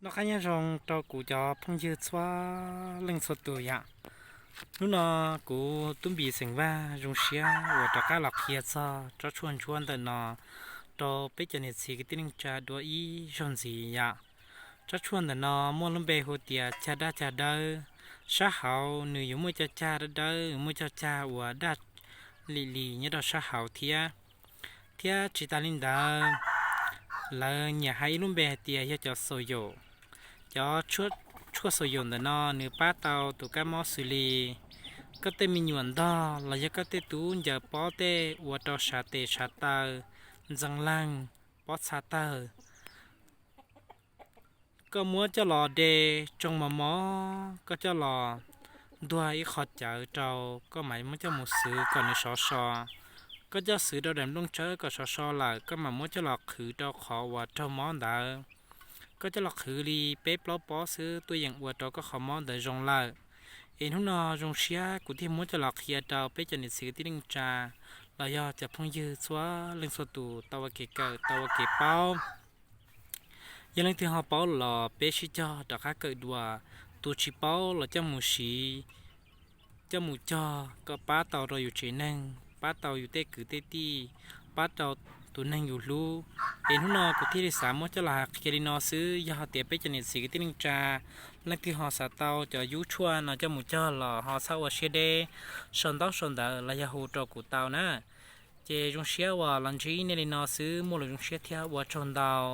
Noj qab nyob zoo rau kuv cov phooj ywg txhua leej txhua tus yom. Hnub no kuv Tub Npis xeem Vaj zoo siab uas rov qab los qhia txog tsob tshuaj ntsuab ntawm no rau peb cov niam txiv kwv tij neej tsa dua ib zaug ntxiv yom. Tsob tshuaj ntawm no muaj lub npe hu tias cag daj cag dawb. Sab hauv nws yuav muaj cov cag dawb dawb, muaj cov cag uas daj lim lim nyob rau sab hauv thiab. Thiab tsis tas li ntawd, lawv nyiam hais ib lub npe hais tias yog cov xaus yaum. Cov tshuaj xaus yaum ntawm no nws pab tau tus kab mob xws li koj tej me nyuam ntog los yog koj tej tub ncaws pob tej ua rau sav tes sav taw, ntxeev leeg, pob txha tawg. Koj muab coj los de tsoo mos mos, koj coj los ntuag ib qho cawv rau, koj mam muab coj mus xwv kom nws sov so. Koj coj xwv rau daim nplooj tsawb kom sov so lawm, koj mam muab coj los qhwv rau qhov uas raug mob ntawd. Koj coj los qhwv li peb plaub pob xwb tuaj yeem ua rau koj qhov mob ntawd zoo lawm. Es hnub no zoo siab kuv thiaj muab coj los qhia rau peb cov niam txiv kwv tij neej tsa los yog cov phooj ywg txhua leej txhua tus tau ua kev kawm tau ua kev paub. Yog leej twg ho paub los peb sib cog rov qab kawm dua, tus tsis paub los coj mus siv, coj mus cog kom pab tau rau yus tsev neeg, pab tau yus tej kwv tej tij, pab rau tus neeg yus hlub. Es hnub no kuv thiaj li xav muab coj los hais qhia li no xwb. Yog hais tias peb cov niam txiv kwv tij neej tsa leej twg ho xav tau cov yub tshuaj no coj mus cog los ho txhob ua siab deb, sau ntaub sau ntawv los yog hu rau kuv tau na. Ces zoo siab uas los ntsib nej li no xwb, muaj lus zoo siab thiab ua tsaug ntau.